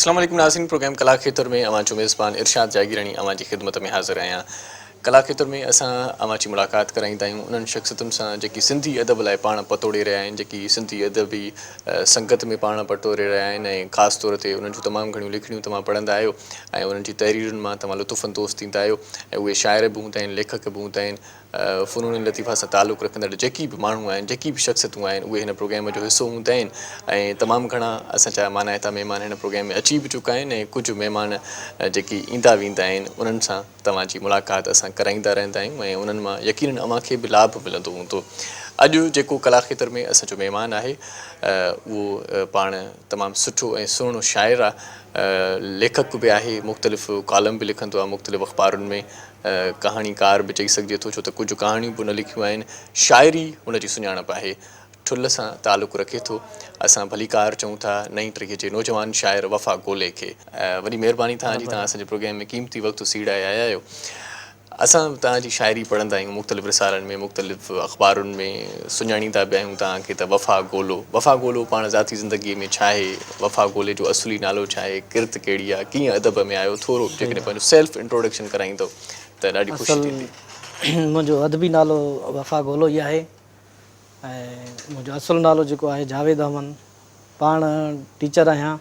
اسلام عليڪم ناظرين پروگرام ڪلا کيتر ۾ اوهان جو ميزبان ارشاد جاگيراڻي اوهان جي خدمت ۾ حاضر آهيان ڪلا کيتر ۾ اسان اوهان جي ملاقات ڪرائيندا آهيون انهن شخصيتن سان جيڪي سنڌي ادب لاء پاڻ پتوڙي رهيا آهن جيڪي سنڌي ادبي سنگت ۾ پاڻ پتوڙي رهيا آهن ۽ خاص طور تي انهن جون تمام گهڻيون لکڻيون توهان پڙهندا آهيو ۽ انهن جي تحريرن مان توهان لطف اندوز ٿيندا آهيو ۽ اهي شاعر به هوندا آهن ليکڪ به هوندا آهن فنون لطيفه سان تعلق رکندڙ جيڪي به ماڻهو آهن، جيڪي به شخصيتون آهن، اهي هن پروگرام جو حصو هوندا آهن ۽ تمام گهڻا اسان جا مانائتا مهمان هن پروگرام ۾ اچي به چڪا آهن ۽ ڪجهه مهمان جيڪي ايندا ويندا آهن، انهن سان توهان جي ملاقات اسان ڪرائيندا رهندا آهيون ۽ انهن مان يقينن اوهان کي به لاڀ ملندو هوندو. اڄ جيڪو ڪلا کيتر ۾ اسان جو مهمان آهي، اهو پاڻ تمام سٺو ۽ سهڻو شاعر آهي، ليکڪ به آهي، مختلف ڪالم به لکندو آهي مختلف اخبارن ۾. ڪهاڻيڪار به چئي سگهجي ٿو ڇو ته ڪجهه ڪهاڻيون به هن لکيون آهن. شاعري هن جي سڃاڻپ آهي. ٺل سان تعلق رکي ٿو. اسان ڀليڪار چئون ٿا نئين ٽهيء جي نوجوان شاعر وفا گولي کي. وڏي مهرباني توهان جي توهان اسان جي پروگرام ۾ قيمتي وقت سيڙائي آيا آهيو. اسان توهان جي شاعري پڙهندا آهيون مختلف رسالن ۾ مختلف اخبارن ۾ سڃاڻيندا به آهيون توهان کي ته وفا گولو وفا گولو پاڻ ذاتي زندگيء ۾ ڇا آهي وفا گولي جو اصلي نالو ڇا آهي ڪرت ڪهڙي آهي ڪيئن ادب ۾ آيو ٿورو جيڪڏهن پنهنجو سيلف انٽروڊڪشن ڪرائيندو ته ڏاڍي خوشي اصل ٿيندي. منهنجو ادبي نالو وفا گولو ئي آهي ۽ منهنجو اصل نالو جيڪو آهي جاويد احمد پاڻ ٽيچر آهيان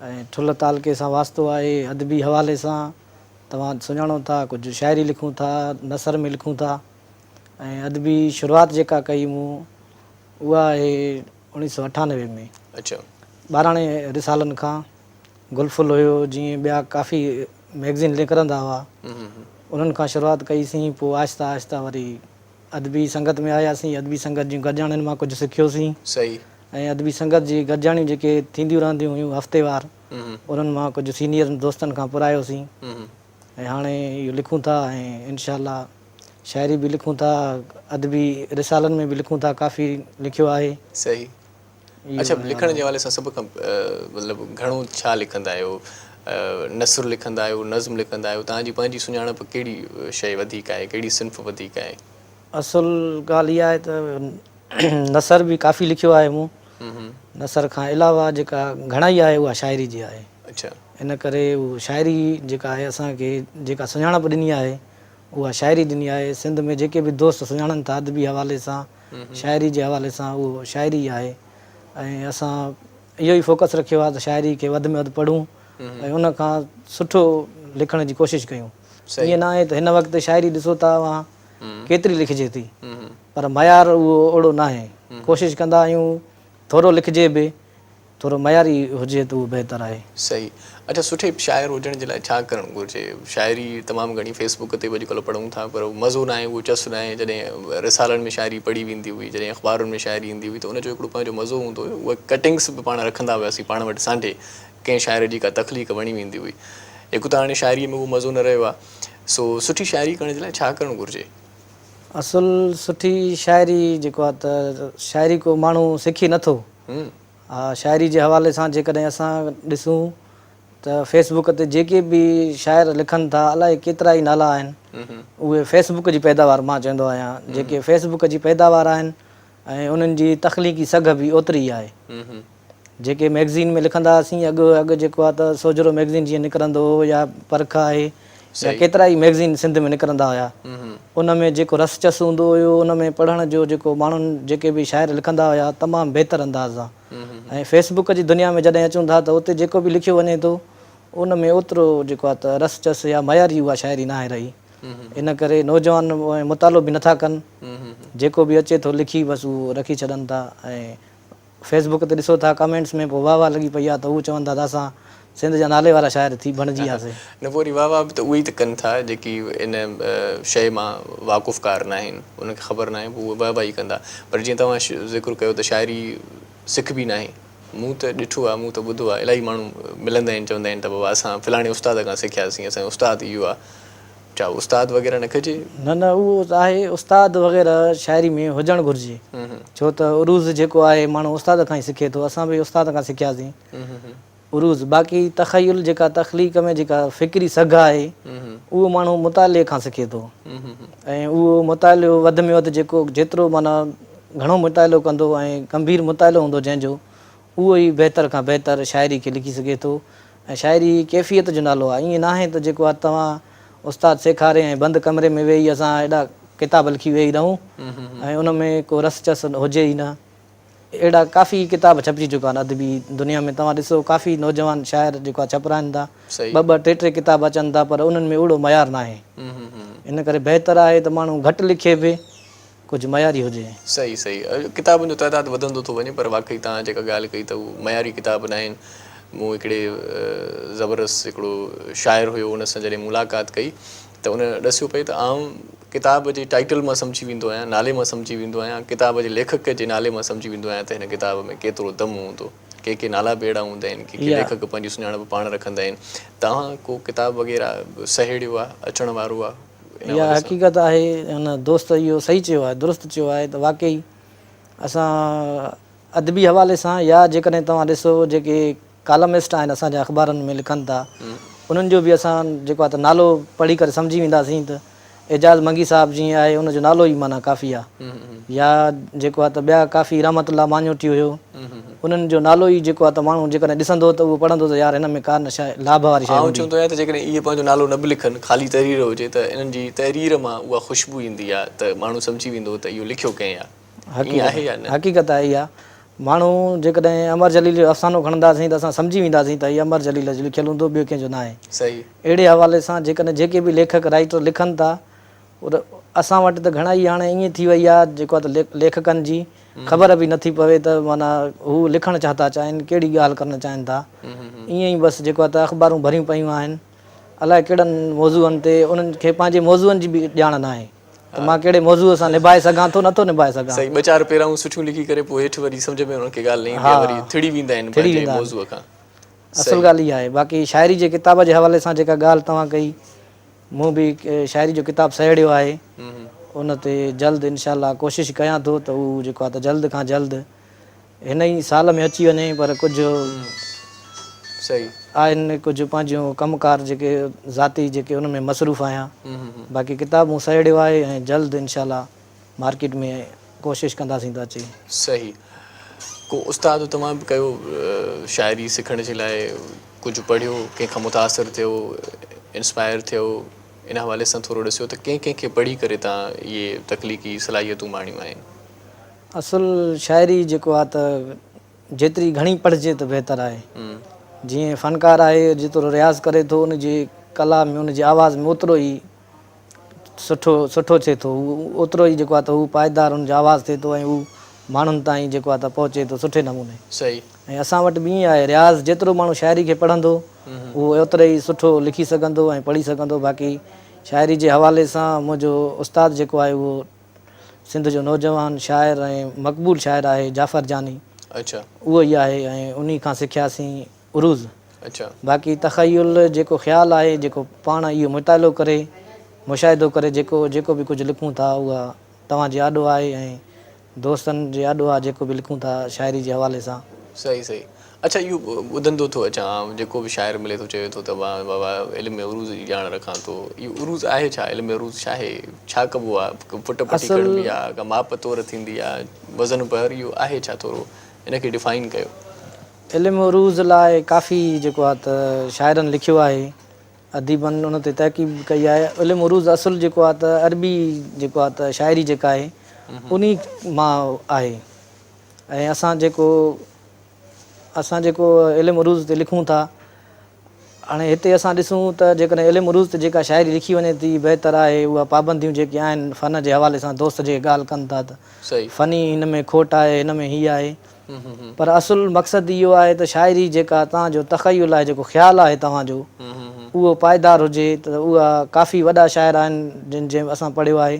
۽ ٺلهه تعلقي سان واسطو آهي ادبي حوالي سان توهان سڃاڻو ٿا ڪجهه شاعري لکون ٿا نثر ۾ لکون ٿا ۽ ادبي شروعات جيڪا ڪئي مون اها آهي اوڻيهه سو اٺانوي ۾ اچھا ٻاراڻي رسالن کان گل ڦل هيو جيئن ٻيا ڪافي ميگزين نڪرندا هئا انهن کان شروعات ڪئي سين پوء آهستي آهستي وري ادبي سنگت ۾ آياسين ادبي سنگت جون گڏجاڻين مان ڪجهه سکيوسين صحيح ۽ ادبي سنگت جي گڏجاڻيون جيڪي ٿينديون رهنديون هيون هفتيوار انهن مان ڪجهه سينيئر دوستن کان پرايوسين ۽ هاڻي اهو لکون ٿا ۽ انشاء الله شاعري به لکون ٿا ادبي رسالن ۾ به لکون ٿا ڪافي لکيو آهي. صحيح اڇا لکڻ جي حوالي سان سڀ کان مطلب گهڻو ڇا لکندا آهيو نثر لکندا آهيو نظم لکندا آهيو توهان جي پنهنجي سڃاڻپ ڪهڙي شيء وڌيڪ آهي ڪهڙي صنف وڌيڪ آهي. اصل ڳالهه اها آهي ته نثر به ڪافي لکيو آهي مون نثر کان علاوه جيڪا گهڻائي آهي اها شاعري جي آهي ان ڪري اهو شاعري جيڪا آهي اسان کي جيڪا سڃاڻپ ڏني آهي اها شاعري ڏني آهي سنڌ ۾ جيڪي به دوست سڃاڻن ٿا ادبي حوالي سان شاعري جي حوالي سان اهو شاعري ئي آهي ۽ اسان اهو ئي فوڪس رکيو آهي ته شاعري کي وڌ ۾ وڌ پڙهون ۽ ان کان سٺو لکڻ جي ڪوشش ڪيون ائين نه آهي ته هن وقت شاعري ڏسو ٿا اوهان ڪيتري لکجي ٿي پر معيار اهو اوڙو ناهي ڪوشش ڪندا آهيون ٿورو لکجي به ٿورو معياري هجي ته اهو بهتر آهي. صحيح اڇا سٺي شاعر هجڻ جي لاء ڇا ڪرڻ گهرجي شاعري تمام گهڻي فيس بڪ تي به اڄڪلهه پڙهون ٿا پر مزو ناهي اهو چس ناهي جڏهن رسالن ۾ شاعري پڙهي ويندي هئي جڏهن اخبارن ۾ شاعري ايندي هئي ته ان جو هڪڙو پنهنجو مزو هوندو هيو اهي ڪٽنگس به پاڻ رکندا هياسين پاڻ وٽ سانڍي ڪنهن شاعر جي ڪا تخليق وڻي ويندي هئي هڪ ته هاڻي شاعري ۾ اهو مزو نه رهيو آهي سو سٺي شاعري ڪرڻ جي لاء ڇا ڪرڻ گهرجي؟ اصل سٺي شاعري جيڪو آ ته شاعري ڪو ماڻهو سکي نه ٿو. ها شاعري جي حوالي سان جيڪڏهن اسان ڏسون ته فيس بڪ تي جيڪي به شاعر لکن ٿا الائي ڪيترا ئي نالا آهن اهي فيس بڪ جي پيداوار مان چوندو آهيان جيڪي فيس بڪ جي پيداوار آهن ۽ انهن جي تخليقي سگهه به اوتري ئي آهي. جيڪي مئگزين ۾ لکندا هئاسين اڳ اڳ جيڪو آهي ته سوجهرو مئگزين جيئن نڪرندو هو يا پرک آهي يا ڪيترا ئي مئگزين سنڌ ۾ نڪرندا هيا ان ۾ جيڪو رس چس هوندو هيو ان ۾ پڙهڻ جو جيڪو ماڻهن جيڪي به شاعر لکندا هيا تمام بهتر انداز سان ۽ فيس بڪ جي دنيا ۾ جڏهن اچون ٿا ته اتي جيڪو به لکيو وڃي ٿو ان ۾ اوترو جيڪو آهي ته رس چس يا معياري اها شاعري ناهي رهي ان ڪري نوجوان مطالعو به نٿا ڪن جيڪو به اچي ٿو لکي بس اهو رکي ڇڏن ٿا ۽ فيس بڪ تي ڏسو ٿا ڪمينٽس ۾ پوء واھ واھ لڳي پئي آ ته هو چون ٿا ته اسان سنڌ جا نالي وارا شاعر ٿي بڻجي وياسي. نه پوء وري واھ واھ به ته اهي ئي ته ڪن ٿا جيڪي ان شيء مان واقف ڪار ناهن انهن کي خبر ناهي پوء اهي واھ واھ ئي ڪندا پر جيئن توهان ذڪر ڪيو ته شاعري سکبي ناهي مون ته ڏٺو آ مون ته ٻڌو آ الاهي ماڻهو ملندا آهن چوندا آهن ته بابا اسان فلاڻي استاد کان سکياسين اسان جو استاد اهو آ ڇا استاد وغيره نه کجي؟ نه نه اهو ته آهي استاد وغيره شاعري ۾ هجڻ گهرجي ڇو ته عروض جيڪو آهي ماڻهو استاد کان ئي سکي ٿو اسان به استاد کان سکياسين عروض باقي تخيل جيڪا تخليق ۾ جيڪا فڪري سگهه آهي اهو ماڻهو مطالعي کان سکي ٿو ۽ اهو مطالعو وڌ ۾ وڌ جيڪو جيترو معنيٰ گهڻو مطالعو ڪندو ۽ گنڀير مطالعو هوندو جنهن جو اهو ئي بهتر کان بهتر شاعري کي لکي سگهي ٿو ۽ شاعري ڪيفيت جو نالو آهي ائين ناهي ته جيڪو آهي توهان استاد سيکاري ۽ بند ڪمري ۾ ويهي اسان ايڏا ڪتاب لکي ويهي رهون ۽ ان ۾ ڪو رس چس هجي ئي نه. اهڙا ڪافي ڪتاب ڇپجي چڪا آهن ادبي دنيا ۾ توهان ڏسو ڪافي نوجوان شاعر جيڪو آهي ڇپرائن ٿا ٻه ٻه ٽي ٽي ڪتاب اچن ٿا پر انهن ۾ اوڙو معيار ناهي ان ڪري بهتر آهي ته ماڻهو گهٽ لکي به ڪجهه معياري هجي. صحيح صحيح ڪتابن جو تعداد وڌندو ٿو وڃي پر واقعي توهان جيڪا ڳالهه ڪئي ته هو معياري ڪتاب ناهن مون هڪڙي زبردست هڪڙو شاعر هيو ان سان جڏهن ملاقات ڪئي ته ان ڏسيو پئي ته آئون ڪتاب جي ٽائيٽل مان سمجهي ويندو آهيان، نالي مان سمجهي ويندو آهيان، ڪتاب جي ليکڪ جي نالي مان سمجهي ويندو آهيان ته هن ڪتاب ۾ ڪيترو دم هوندو. ڪي ڪي نالا به اهڙا هوندا آهن، ڪي ڪي ليکڪ پنهنجي سڃاڻپ پاڻ رکندا آهن. توهان ڪو ڪتاب وغيره سهيڙيو آهي، اچڻ وارو آهي ان اها حوالي سان؟ حقيقت آهي هن دوست اهو صحيح چيو آهي، درست چيو آهي ته واقعي اسان ادبي حوالي سان يا جيڪڏهن توهان ڏسو جيڪي ڪالمسٽ آهن اسان جا اخبارن ۾ لکن ٿا انهن جو به اسان جيڪو آهي ته نالو پڙهي ڪري سمجهي وينداسين ته اعجاز منگي صاحب جيئن آهي ان جو نالو ئي معنيٰ ڪافي آهي يا جيڪو آهي ته ٻيا ڪافي رحمت الله ماڃوٺي هيو انهن جو نالو ئي جيڪو آهي ته ماڻهو جيڪڏهن ڏسندو ته اهو پڙهندو ته يار هن ۾ ڪا نه شيء لاڀ واري شيء آئون هوندي. چوندو آهيان ته جيڪڏهن اهي پنهنجو نالو نه به لکن خالي تحرير هجي ته انهن جي تحرير مان اها خوشبو ايندي آهي ته ماڻهو سمجهي ويندو ته اهو لکيو ڪنهن آهي. ائين آهي يا نه؟ حقيقت آهي اها. ماڻهو جيڪڏهن امر جليل جو افسانو کڻنداسين ته اسان سمجهي وينداسين ته هي امر جليل جو لکيل هوندو ٻيو ڪنهن جو ناهي. صحيح. اهڙي حوالي سان جيڪڏهن جيڪي به ليکڪ رائيٽر لکن ٿا پر اسان وٽ ته گهڻائي هاڻي ائين ٿي وئي آهي جيڪو آهي ته ليکڪن جي خبر به نٿي پوي ته معنيٰ هو لکڻ ڇا ٿا چاهين ڪهڙي ڳالهه ڪرڻ چاهين ٿا ائين ئي بس جيڪو آهي ته اخبارون ڀريون پيون آهن الائي ڪهڙن موضوعن تي انهن کي پنهنجي موضوعن جي به ڄاڻ ناهي. ته مان ڪهڙي موضوع سان نڀائي سگهان ٿو نٿو نڀائي سگهان. سائين ٻه چار پيرائون سٺيون لکي ڪري پوء هيٺ وري سمجهه ۾ انهن کي ڳالهه نه ايندي آهي وري ٿڙي ويندا آهن پنهنجي موضوع کان. اصل ڳالهه اها آهي باقي شاعري جي ڪتاب جي حوالي سان جيڪا ڳالهه توهان ڪئي مون به شاعري جو ڪتاب سهيڙيو آهي ان تي جلد انشاء الله ڪوشش ڪيان ٿو ته اهو جيڪو آهي ته جلد کان جلد هن ئي سال ۾ اچي وڃي پر ڪجهه صحيح. آهن ڪجهه پنهنجون ڪم ڪار جيڪي ذاتي جيڪي ان ۾ مصروف آهيان باقي ڪتاب مون سهيڙيو آهي ۽ جلد انشاء الله مارڪيٽ ۾ ڪوشش ڪنداسين ته اچي. صحيح ڪو استاد توهان به ڪيو شاعري سکڻ جي لاء ڪجهه پڙهيو ڪنهن کان متاثر ٿيو انسپائر ٿيو ان حوالي سان ٿورو ڏسيو ته ڪنهن ڪنهن کي پڙهي ڪري توهان اهي تخليقي صلاحيتون ماڻيون آهن. اصل شاعري جيڪو آ ته جيتري گهڻي پڙهجي ته بهتر آهي. جيئن فنڪار آهي جيترو رياض ڪري ٿو ان جي ڪلا ۾ ان جي آواز ۾ اوترو ئي سٺو سٺو ٿئي ٿو هو اوترو ئي جيڪو آ ته هو پائيدار ان جو آواز ٿئي ٿو ۽ هو ماڻهن تائين جيڪو آ ته پهچي ٿو سٺي نموني. صحيح. ۽ اسان وٽ به ائين آهي رياض جيترو ماڻهو شاعري کي پڙهندو اهو اوترو ئي سٺو لکي سگهندو ۽ پڙهي سگهندو باقي شاعري جي حوالي سان منهنجو استاد جيڪو آهي اهو سنڌ جو نوجوان شاعر ۽ مقبول شاعر آهي جعفر جاني اڇا. اهو ئي آهي ۽ انهي کان سکياسين عروض. اڇا. باقي تخيل جيڪو خيال آهي جيڪو پاڻ اهو مطالعو ڪري مشاهدو ڪري جيڪو جيڪو به ڪجهه لکون ٿا اها توهان جي آڏو آهي ۽ دوستن جي آڏو آهي جيڪو به لکون ٿا شاعري جي حوالي سان. صحيح صحيح اڇا اهو ٻڌندو ٿو اچان آئون جيڪو به شاعر ملي ٿو چوي ٿو ته مان بابا علم عروض جي ڄاڻ رکان ٿو اهو عروض آهي ڇا علم عروض ڇا آهي ڇا ڪبو آهي فٽ پٽي اصل کڻبي آهي ڪا ماپ تور ٿيندي آهي وزن بحر اهو آهي ڇا ٿورو ان کي ڊفائن ڪيو. علم عروض لاء ڪافي جيڪو آهي ته شاعرن لکيو آهي اديبن ان تي تحقيق به ڪئي آهي علم عروض اصل جيڪو آهي ته عربي جيڪو آهي ته شاعري جيڪا آهي انهي مان آهي ۽ اسان جيڪو اسان جيڪو علم عروض تي لکون ٿا، هاڻي هتي اسان ڏسون ته جيڪڏهن علم عروض تي جيڪا شاعري لکي وڃي ٿي بهتر آهي، اها پابنديون جيڪي آهن فن جي حوالي سان دوست جيڪي ڳالهه ڪن ٿا ته فني هن ۾ کوٽ آهي، هن ۾ هي آهي، پر اصل مقصد اهو آهي ته شاعري جيڪا توهان جو تخيل آهي جيڪو خيال آهي توهان جو اهو پائيدار هجي ته اها ڪافي وڏا شاعر آهن جن جي اسان پڙهيو آهي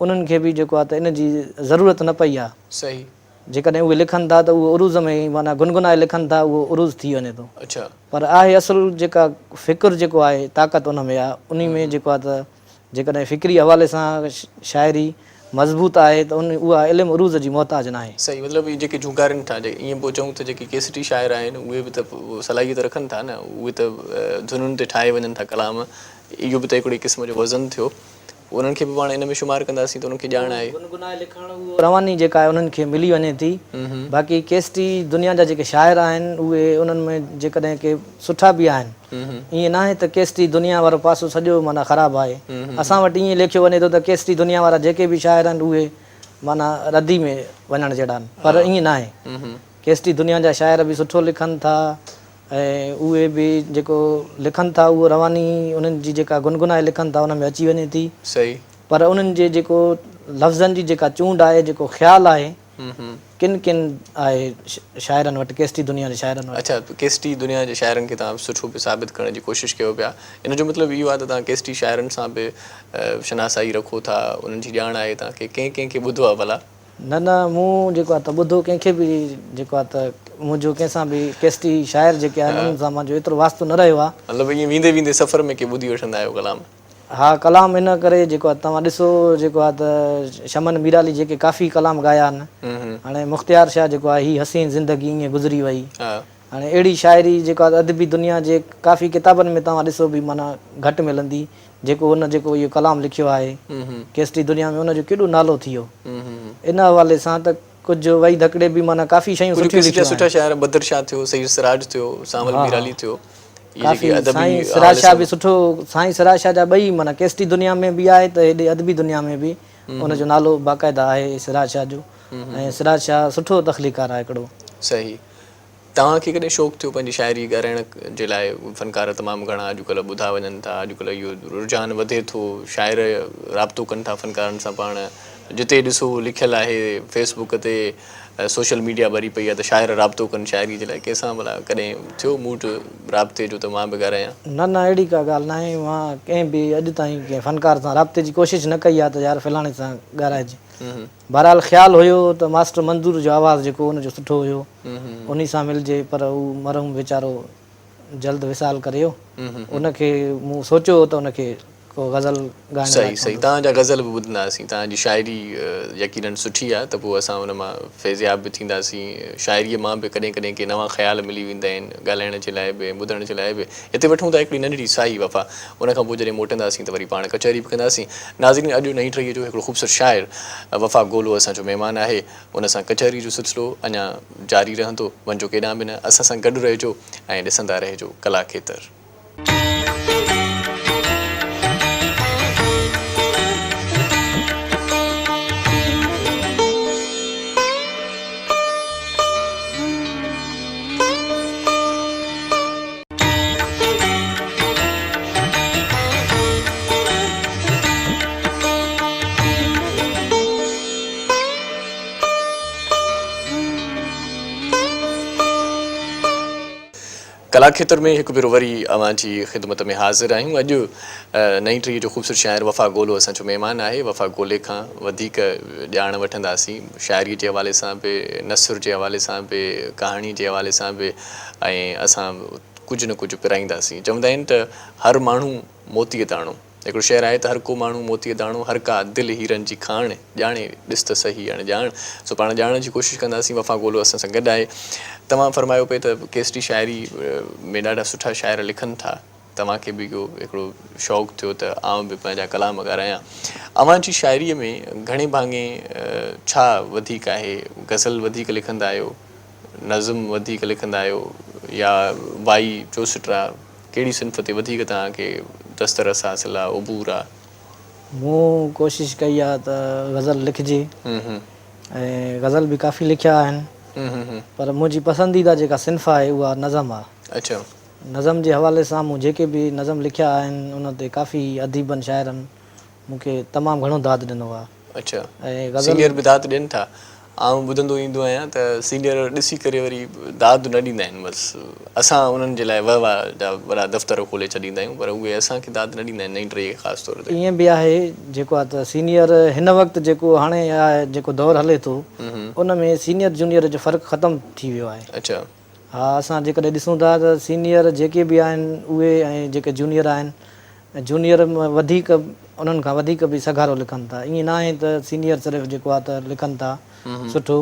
انهن کي به جيڪو آهي ته ان جي ضرورت نه پئي آهي. جيڪڏهن اهي لکن ٿا ته اهو عروض ۾ ئي معنيٰ گنگنائي لکن ٿا اهو عروض ٿي وڃي ٿو. پر آهي اصل جيڪا فڪر جيڪو آهي طاقت ان ۾ آهي انهي ۾ جيڪو آهي ته جيڪڏهن فڪري حوالي سان شاعري مضبوط آهي ته ان اها علم عروض جي محتاج ناهي. صحيح مطلب اهي جيڪي جهونگارين ٿا جي ائين پوء چئون ته جيڪي ڪيسٽي شاعر آهن اهي به ته صلاحيت رکن ٿا نه اهي ته ڌنن تي ٺاهي وڃن ٿا ڪلام اهو به ته هڪڙي قسم جو وزن ٿيو. انهن کي به پاڻ ان ۾ شمار ڪنداسين ته انهن کي ڄاڻ آهي. گنگنائي لکڻ اهو رواني جيڪا آهي انهن کي ملي وڃي ٿي. باقي ڪيسٽي دنيا جا جيڪي شاعر آهن اهي انهن ۾ جيڪڏهن ڪي سٺا به آهن ائين ناهي ته ڪيسٽي دنيا وارو پاسو سڄو معنيٰ خراب آهي. اسان وٽ ائين ليکيو وڃي ٿو ته ڪيسٽي دنيا وارا جيڪي به شاعر آهن اهي معنيٰ ردي ۾ وڃڻ جهڙا آهن پر ائين ناهي. ڪيسٽي دنيا جا شاعر به سٺو لکن ٿا ۽ اهي به جيڪو لکن ٿا اهو رواني انهن جي جيڪا گنگنائي لکن ٿا ان ۾ اچي وڃي ٿي. صحيح. پر انهن جي جيڪو لفظن جي جيڪا چونڊ آهي جيڪو خيال آهي ڪن ڪن آهي شاعرن وٽ ڪيسٽي دنيا جي شاعرن وٽ. اڇا ڪيسٽي دنيا جي شاعرن کي توهان سٺو به ثابت ڪرڻ جي ڪوشش ڪيو پيا ان جو مطلب اهو آهي ته توهان ڪيسٽي شاعرن سان به شناسائي رکو ٿا انهن جي ڄاڻ آهي توهان کي ڪنهن ڪنهن کي ٻڌو آهي ڀلا؟ نه نه مون جيڪو آهي ته ٻڌو ڪنهن کي به جيڪو آهي ته منهنجو ڪنهن سان به ڪيسٽي شاعر جيڪي آهن انهن سان منهنجو ايترو واسطو نه رهيو آهي. مطلب ائين ويندي ويندي سفر ۾ ڪي ٻڌي وٺندا آهيو ڪلام؟ ها ڪلام ان ڪري جيڪو آهي توهان ڏسو جيڪو آهي ته شمن ميرالي جيڪي ڪافي ڪلام ڳايا آهن هاڻي مختيار شاهه جيڪو آهي هي حسين زندگي ائين گذري وئي هاڻي اهڙي شاعري جيڪو آهي ادبي دنيا جي ڪافي ڪتابن ۾ توهان ڏسو به معنيٰ گهٽ ملندي جيڪو هن جيڪو اهو ڪلام لکيو آهي ڪيسٽي دنيا ۾ ان جو ڪيڏو نالو ٿي ويو ان حوالي سان ته ڪجهه وئي ڌڪڙي به معنيٰ ڪافي شيون ڪجهه سٺيون ڪيسٽي جا لکيون سٺا آهن. شاعر بدر شاهه ٿيو، سيد سراج ٿيو، سانول ها ها ميرالي ٿيو اهي ڪافي جيڪي ادبي سائين سراج حوالي شاهه سان به سٺو سائين سراج شاهه جا ٻئي معنيٰ ڪيسٽي دنيا ۾ به آهي ته هيڏي ادبي دنيا ۾ به ان جو نالو باقاعده آهي سراج شاهه جو ۽ سراج شاهه سٺو تخليقار آهي هڪڙو. صحيح توهان کي ڪڏهن شوق ٿيو پنهنجي شاعري ڳارائڻ جي لاء؟ فنڪار تمام گهڻا اڄڪلهه ٻڌا وڃن ٿا، اڄڪلهه اهو رجحان وڌي ٿو، شاعر رابطو ڪن ٿا فنڪارن سان پاڻ جتي ڏسو لکيل آهي فيس بڪ تي سوشل ميڊيا ڀري پئي آهي ته شاعر رابطو ڪن شاعري جي لاء ڪنهن سان ڀلا ڪڏهن ٿيو مون وٽ رابطي جو ته مان به ڳارايان؟ نه نه اهڙي ڪا ڳالهه ناهي مان ڪنهن به اڄ تائين ڪنهن فنڪار سان رابطي جي ڪوشش نه ڪئي آهي ته يار فلاڻي سان ڳارائجي بهرحال خيال هيو ته ماسٽر منظور جو آواز جيڪو ان جو سٺو هيو انهي سان ملجي پر هو مرحوم ويچارو جلد وصال ڪري ويو ان کي مون سوچيو هو ته ان کي ڪو غزل ڳائڻ لاء صحيح صحيح چوندس. توهان جا غزل به ٻڌنداسين توهان جي شاعري يقينن سٺي آهي ته پوء اسان ان مان فيضياب به ٿينداسين شاعريء مان به ڪڏهن ڪڏهن ڪي نوان خيال ملي ويندا آهن ڳالهائڻ جي لاء به ۽ ٻڌڻ جي لاء به هتي وٺون ٿا هڪڙي ننڍڙي ساهي وفا ان کان پوء جڏهن موٽنداسين ته وري پاڻ ڪچهري به ڪنداسين. ناظرين اڄ نئين ٽهيء جو هڪڙو خوبصورت شاعر وفا گولو اسان جو مهمان آهي. ان سان ڪچهري جو سلسلو اڃا جاري رهندو. وڃجو ڪيڏانهن به نه اسان سان گڏ رهجو ۽ ڏسندا رهجو ڪلا کيتر. ڪلا کيتر ۾ هڪ ڀيرو وري اوهان جي خدمت ۾ حاضر آهيون. اڄ نئين ٽهيء جو خوبصورت شاعر وفا گولو اسان جو مهمان آهي. وفا گولي کان وڌيڪ ڄاڻ وٺنداسين شاعريء جي حوالي سان به، نثر جي حوالي سان به، ڪهاڻي جي حوالي سان به ۽ اسان ڪجهه نه ڪجهه پرائينداسين. چوندا آهن ته هر ماڻهو موتيء داڻو. هڪڙو شعر آهي ته هر ڪو ماڻهو موتيء داڻو، هر ڪا دل هيرن جي کاڻ، ڄاڻي ڏس ته سهي اڻ ڄاڻ. سو پاڻ ڄاڻڻ جي ڪوشش ڪنداسين. وفا گولو اسان سان گڏ آهي. توهان فرمايو پئي ته ڪيسٽي شاعري ۾ ڏاڍا سٺا شاعر لکن ٿا. توهان کي به اهو هڪڙو شوق ٿيو ته آئون به پنهنجا ڪلام ڳارايان. اوهان جي شاعريء ۾ گهڻي ڀاڱي ڇا وڌيڪ آهي؟ غزل وڌيڪ لکندا آهيو؟ نظم وڌيڪ لکندا آهيو يا وائي چوسٽرا ڪهڙي صنف تي وڌيڪ توهان کي دسترس حاصل آ عبور آ؟ مون ڪوشش ڪئي آ ته غزل لکجي ۽ غزل به ڪافي لکيا آهن پر منهنجي پسنديده جيڪا صنف آهي اها نظم آ. اڇا. نظم جي حوالي سان مون جيڪي به نظم لکيا آهن ان تي ڪافي اديبن شاعرن مون کي تمام گهڻو داد ڏنو آ. اڇا ۽ غزل. سينيئر به داد ڏين ٿا؟ آئون ٻڌندو ايندو آهيان ته سينيئر ڏسي ڪري وري داد نه ڏيندا آهن بس اسان انهن جي لاء وهه واهه جا وڏا دفتر کولي ڇڏيندا آهيون پر اهي اسان کي داد نه ڏيندا آهن نئين ٽهيء کي خاص طور تي. ائين به آهي جيڪو آ ته سينيئر هن وقت جيڪو هاڻي جيڪو دور هلي ٿو ان ۾ سينيئر جونيئر جو فرق ختم ٿي ويو آهي. اڇا. ها اسان جيڪڏهن ڏسون ٿا ته سينيئر جيڪي به آهن اهي ۽ جيڪي جونيئر آهن جونيئر وڌيڪ انهن کان وڌيڪ به سگهارو لکن ٿا ائين ناهي ته سينيئر صرف جيڪو آهي ته لکن ٿا سٺو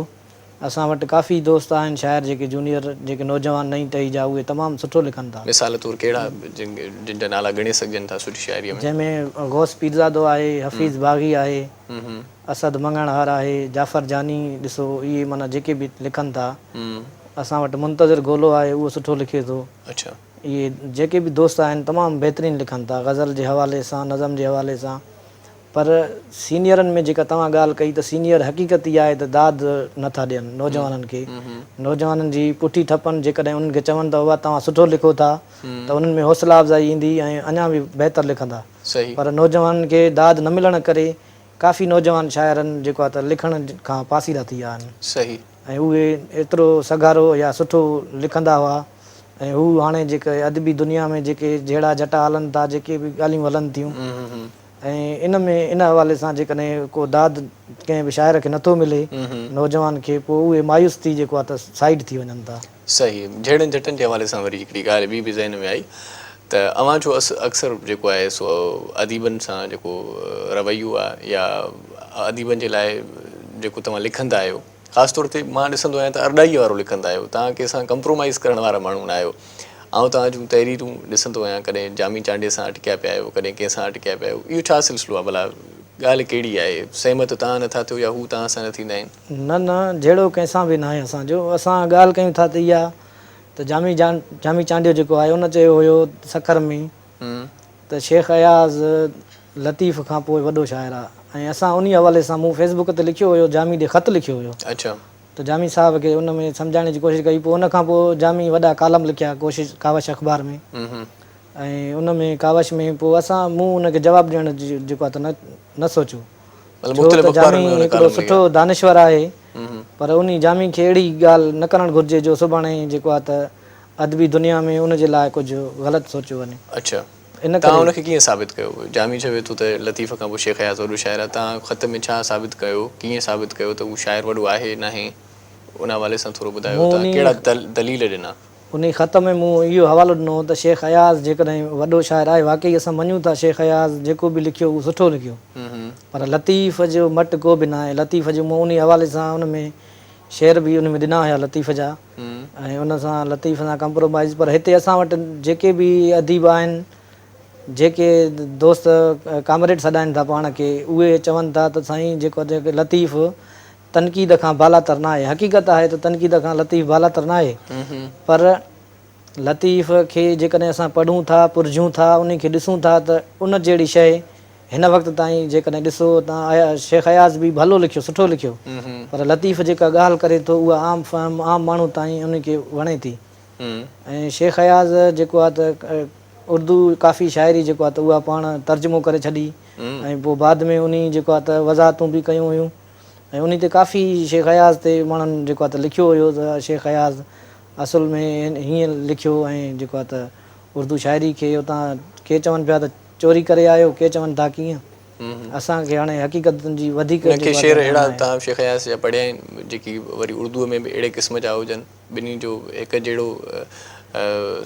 اسان وٽ ڪافي دوست آهن شاعر جيڪي جونيئر جيڪي نوجوان نئين ٽهي جا اهي تمام سٺو لکن ٿا. مثال طور ڪهڙا جن جا نالا ڳڻي سگهجن ٿا سٺي شاعريء ۾؟ جنهن ۾ غوث پيرزادو آهي، حفيظ باغي آهي، اسد مڱڻهار آهي، جعفر جاني ڏسو اهي معنيٰ جيڪي به لکن ٿا. اسان وٽ منتظر گولو آهي اهو سٺو لکي ٿو. اهي جيڪي به دوست آهن تمام بهترين لکن ٿا غزل جي حوالي سان نظم جي حوالي سان پر سينيئرن ۾ جيڪا توهان ڳالهه ڪئي ته سينيئر حقيقت اها آهي ته داد نه ٿا ڏين نوجوانن کي نوجوانن جي پٺي ٺپن جيڪڏهن انهن کي چون ته بابا توهان سٺو لکو ٿا ته انهن ۾ حوصلا افزائي ايندي ۽ اڃا به بهتر لکندا پر نوجوانن کي داد نه ملڻ ڪري ڪافي نوجوان شاعرن جيڪو آهي ته لکڻ کان پاسيرا ٿي ويا آهن. ۽ اهي ايترو سگهارو يا سٺو لکندا هئا ۽ هو هاڻي جيڪي ادبي دنيا ۾ جيڪي جهيڙا جهٽا هلن ٿا جيڪي به ڳالهيون هلن ٿيون ۽ ان ۾ ان حوالي سان جيڪڏهن ڪو داد ڪنهن به شاعر کي نٿو ملي نوجوان کي پوء اهي مايوس ٿي جيڪو آهي ته سائيڊ ٿي وڃن ٿا. صحيح جهيڙن جهٽن جي حوالي سان وري هڪڙي ڳالهه ٻي به ذهن ۾ آئي ته اوهان جو اڪثر جيڪو آهي سو اديبن سان جيڪو رويو آهي يا اديبن جي لاء جيڪو توهان لکندا آهيو خاص طور تي مان ڏسندو آهيان ته ارڏائي وارو لکندا آهيو توهان ڪنهن سان ڪمپرومائز ڪرڻ وارا ماڻهو نه آهيو آئون توهان جون تحريرون ڏسندو آهيان ڪڏهن جامي چانڊيي سان اٽڪيا پيا آهيو ڪڏهن ڪنهن سان اٽڪيا پيا آهيو اهو ڇا سلسلو آهي ڀلا ڳالهه ڪهڙي آهي سهمت توهان نٿا ٿيو يا هو توهان سان نه ٿيندا آهن. نه نه جهيڙو ڪنهن سان به ناهي اسان جو اسان ڳالهه ڪيون ٿا ته اها ته جامي جامي چانڊيو جيڪو آهي ان چيو هيو سکر ۾ ته شيخ اياز لطيف کان پوء وڏو شاعر آ ۽ اسان انهي حوالي سان مون فيس بڪ تي لکيو هيو جامي ڏي خط لکيو هيو ته جامي صاحب کي ان ۾ سمجهائڻ جي ڪوشش ڪئي پوء ان کان پوء جامي وڏا ڪالم لکيا ڪوشش ڪاوش اخبار ۾ ۽ ان ۾ ڪاوش ۾ پوء اسان مون ان کي جواب ڏيڻ جيڪو آ ته نه سوچيو ڇو ته جامي هڪڙو سٺو دانشور آهي پر انهي جامي کي اهڙي ڳالهه نه ڪرڻ گهرجي جو سڀاڻي جيڪو آهي ته ادبي دنيا ۾ ان جي لاء ڪجهه غلط سوچيو وڃي. اڇا ان توهان ان کي ڪيئن ثابت ڪيو؟ جامي چوي ٿو ته لطيف کان پوء شيخ اياز وڏو شاعر آهي توهان خط ۾ ڇا ثابت ڪيو ڪيئن ثابت ڪيو ته هو شاعر وڏو آهي ناهي ان حوالي سان ٿورو ٻڌايو توهان ڪهڙا دليل ڏنا؟ انهي خط ۾ مون اهو حوالو ڏنو هو ته شيخ اياز جيڪڏهن وڏو شاعر آهي، واقعي اسان مڃون ٿا شيخ اياز جيڪو به لکيو اهو سٺو لکيو پر لطيف جو مٽ ڪو به ناهي، لطيف جو مون انهي حوالي سان ان ۾ شعر به ان ۾ ڏنا هيا لطيف جا ۽ ان سان لطيف سان ڪمپرومائيز پر هتي اسان وٽ جيڪي به اديب آهن جيڪي دوست ڪامريڊ سڏائين ٿا پاڻ کي اهي چون ٿا ته سائين جيڪو لطيف تنقيد کان بالاتر ناهي. حقيقت آهي ته تنقيد کان لطيف بالاتر ناهي پر لطيف کي جيڪڏهن اسان پڙهون ٿا، پرجهون ٿا، انهي کي ڏسون ٿا ته ان جهڙي شيء هن وقت تائين جيڪڏهن ڏسو ته شيخ اياز به ڀلو لکيو، سٺو لکيو پر لطيف جيڪا ڳالهه ڪري ٿو اها عام فهم عام ماڻهو تائين انهي کي وڻي ٿي ۽ شيخ اياز جيڪو آهي ته اردو ڪافي شاعري جيڪو آهي ته اها پاڻ ترجمو ڪري ڇڏي ۽ پوء بعد ۾ انهي جيڪو آهي ته وضاحتون به ڪيون هيون. ۽ انهي تي ڪافي شيخ اياز تي ماڻهن جيڪو آهي ته لکيو هيو ته شيخ اياز اصل ۾ هيئن لکيو ۽ جيڪو آهي ته اردو شاعري کي اتان ڪي چون پيا ته چوري ڪري آيو ڪي چون ٿا ڪيئن اسان کي هاڻي حقيقتن جي وڌيڪ نه ڪي شعر اهڙا توهان شيخ اياز جا پڙهيا آهن جيڪي وري اردو ۾ به اهڙي قسم جا هجن ٻنهي جو هڪ جهڙو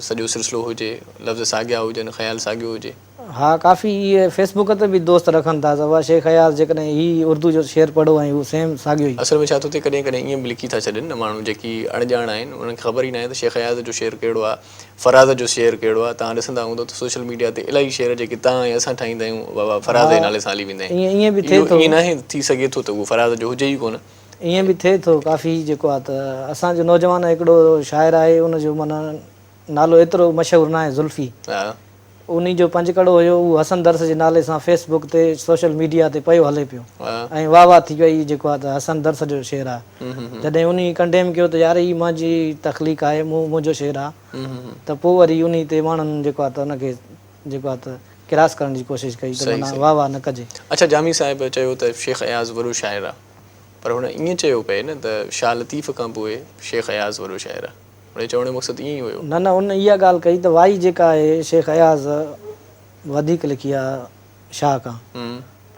سڄو سلسلو هجي لفظ ساڳيا هجن خيال ساڳيو هجي. ها ڪافي اهي فيس بڪ تي به دوست رکن ٿا ته واهه شيخ اياز جيڪڏهن هي اردو جو شعر پڙهو ۽ هو سيم ساڳيو ئي. اصل ۾ ڇا ٿو ٿئي ڪڏهن ڪڏهن ائين به لکي ٿا ڇڏين نه ماڻهو جيڪي اڻڄاڻ آهن انهن کي خبر ئي ناهي ته شيخ اياز جو شعر ڪهڙو آهي فراز جو شعر ڪهڙو آهي توهان ڏسندا هوندؤ ته سوشل ميڊيا تي الاهي شعر جيڪي توهان ۽ اسان ٺاهيندا آهيون بابا فراز جي نالي سان هلي ويندا آهن ائين به ٿئي اهو ٿو. ائين ناهي ٿي سگهي ٿو ته اهو فراز جو هجي ئي ڪونه. ائين به ٿئي ٿو ڪافي جيڪو آهي ته اسان جو نوجوان هڪڙو شاعر آهي ان جو معنيٰ نالو ايترو مشهور ناهي زلفي. انهي جو پنجڪڙو هيو اهو حسن درس جي نالي سان فيس بڪ تي سوشل ميڊيا تي پيو هلي پيو ۽ واهه واهه ٿي وئي جيڪو آهي ته حسن درس جو شعر آهي جڏهن انهي ڪنڊيم ڪيو ته يار هي منهنجي تخليق آهي مون منهنجو شعر آهي ته پوء وري انهي تي ماڻهن جيڪو آهي ته ان کي جيڪو آهي ته ڪراس ڪرڻ جي ڪوشش ڪئي ته معنيٰ واهه واهه نه ڪجي. اڇا جامي صاحب چيو ته شيخ اياز وڏو شاعر آهي پر هن ائين چيو پئي نه ته شاهه لطيف کان پوء شيخ اياز وڏو شاعر آهي. هن جو چوڻ جو مقصد ائين ئي هيو. نه نه ان اها ڳالهه ڪئي ته وائي جيڪا آهي شيخ اياز وڌيڪ لکي آ شاهه کان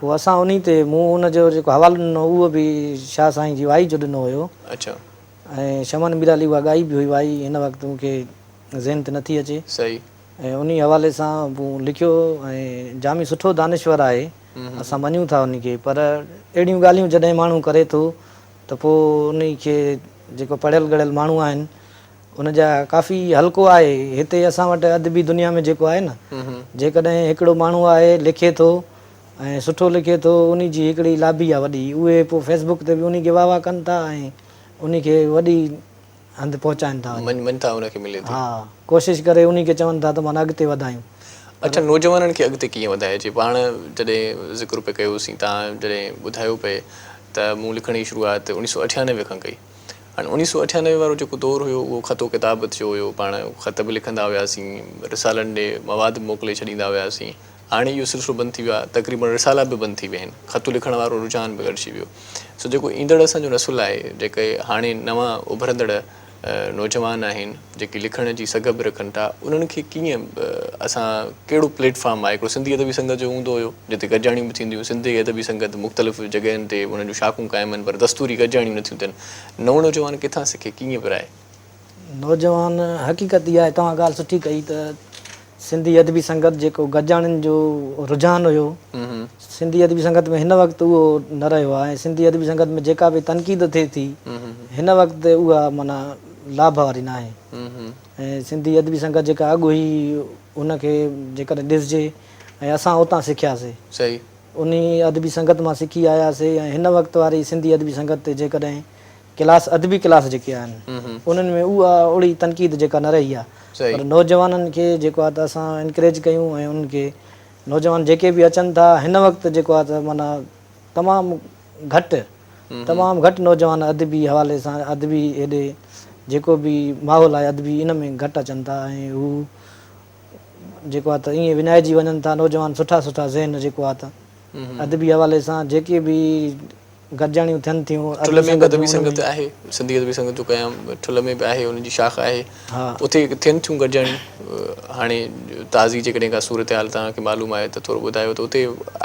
پوء اسان انهي تي مون ان جو جيڪو حوالو ڏنو اهو به شاهه سائين جي وائي جو ڏنو هيو ۽ شمن ميرالي اها ڳائي به هئي وائي هن وقت مون کي ذهن تي نٿي اچي. ۽ انهي حوالي سان مون لکيو ۽ جامي سٺو دانشور آهي اسان مڃون ٿا انهي کي پر اهڙيون ڳالهيون جڏهن ماڻهو ڪري ٿو ته پوء انهي کي جيڪو پڙهيل ڳڙهيل ماڻهو آهن ان جا ڪافي حلقو آهي هتي اسان وٽ ادبي دنيا ۾ جيڪو آهي نه جيڪڏهن هڪڙو ماڻهو آهي لکي ٿو ۽ سٺو لکي ٿو انهي جي هڪڙي لابي آهي وڏي اهي پوء فيس بڪ تي به انهي کي واهه واهه ڪن ٿا ۽ انهي کي وڏي هنڌ پهچائن ٿا وڃي. مڃتا ان کي ملي ٿي. ها ڪوشش ڪري انهي کي چون ٿا ته معنيٰ اڳتي وڌايون. اڇا نوجوانن کي اڳتي ڪيئن وڌائجي؟ پاڻ جڏهن ذڪر پئي ڪيوسين توهان جڏهن ٻڌايو پئي ته مون لکڻ جي شروعات اوڻيهه سؤ اٺيانوي کان ڪئي. هاڻي اوڻيهه سؤ اٺيانوي وارو جيڪو دور هيو اهو خط و ڪتابت جو هيو پاڻ خط به لکندا هياسين رسالن ڏي مواد به موڪلي ڇڏيندا هياسين هاڻي اهو سلسلو بند ٿي ويو آهي تقريبن رسالا به بند ٿي ويا آهن خط لکڻ وارو رجحان به گهٽجي ويو سو جيڪو ايندڙ اسان جو نسل آهي جيڪي هاڻي نوان اڀرندڙ نوجوان آهن جيڪي لکڻ جي سگهه به رکن ٿا انهن کي ڪيئن اسان ڪهڙو پليٽ فارم آهي هڪڙو سنڌي ادبي سنگت جو هوندو هيو جتي گڏجاڻيون به ٿينديون سنڌي ادبي سنگت مختلف جڳهين تي انهن جون شاخون قائم آهن پر دستوري گڏجاڻيون نٿيون ٿين نئون نوجوان ڪٿان سکي ڪيئن پرائي؟ نوجوان حقيقت اها آهي توهان ڳالهه سٺي ڪئي ته سنڌي ادبي سنگت جيڪو گڏجاڻين جو رجحان هيو سنڌي ادبي سنگت ۾ هن وقت اهو نه رهيو آهي ۽ سنڌي ادبي سنگت ۾ جيڪا به تنقيد ٿئي ٿي هن وقت اها معنيٰ لاڀ واري ناهي ۽ سنڌي ادبي سنگت جيڪا اڳ هئي ان کي جيڪڏهن ڏسجي ۽ اسان اتان سکياسي انهي ادبي سنگت مان سکي آياسي ۽ هن وقت واري سنڌي ادبي سنگت تي جيڪڏهن ڪلاس ادبي ڪلاس جيڪي آهن انهن ۾ اها اهڙي تنقيد جيڪا نه رهي آهي پر نوجوانن کي جيڪو آهي ته اسان انڪريج ڪيون ۽ انهن کي نوجوان جيڪي به اچن ٿا هن وقت جيڪو آهي ته معنيٰ تمام گهٽ تمام گهٽ نوجوان ادبي حوالي سان ادبي هيڏي جيڪو به ماحول آهي ادبي ان ۾ گهٽ اچن ٿا ۽ هو جيڪو آهي ته ائين وڃائجي وڃن ٿا نوجوان سٺا سٺا ذهن جيڪو آهي ته ادبي حوالي سان جيڪي به گڏجاڻيون ٿين ٿيون ٺل ۾ به ادبي سنگت آهي سنڌي ادبي سنگت جو قيام ٺل ۾ به آهي ان جي شاخ آهي اتي ٿين ٿيون گڏجاڻيون هاڻي تازي جيڪڏهن ڪا صورتحال توهان کي معلوم آهي ته ٿورو ٻڌايو ته اتي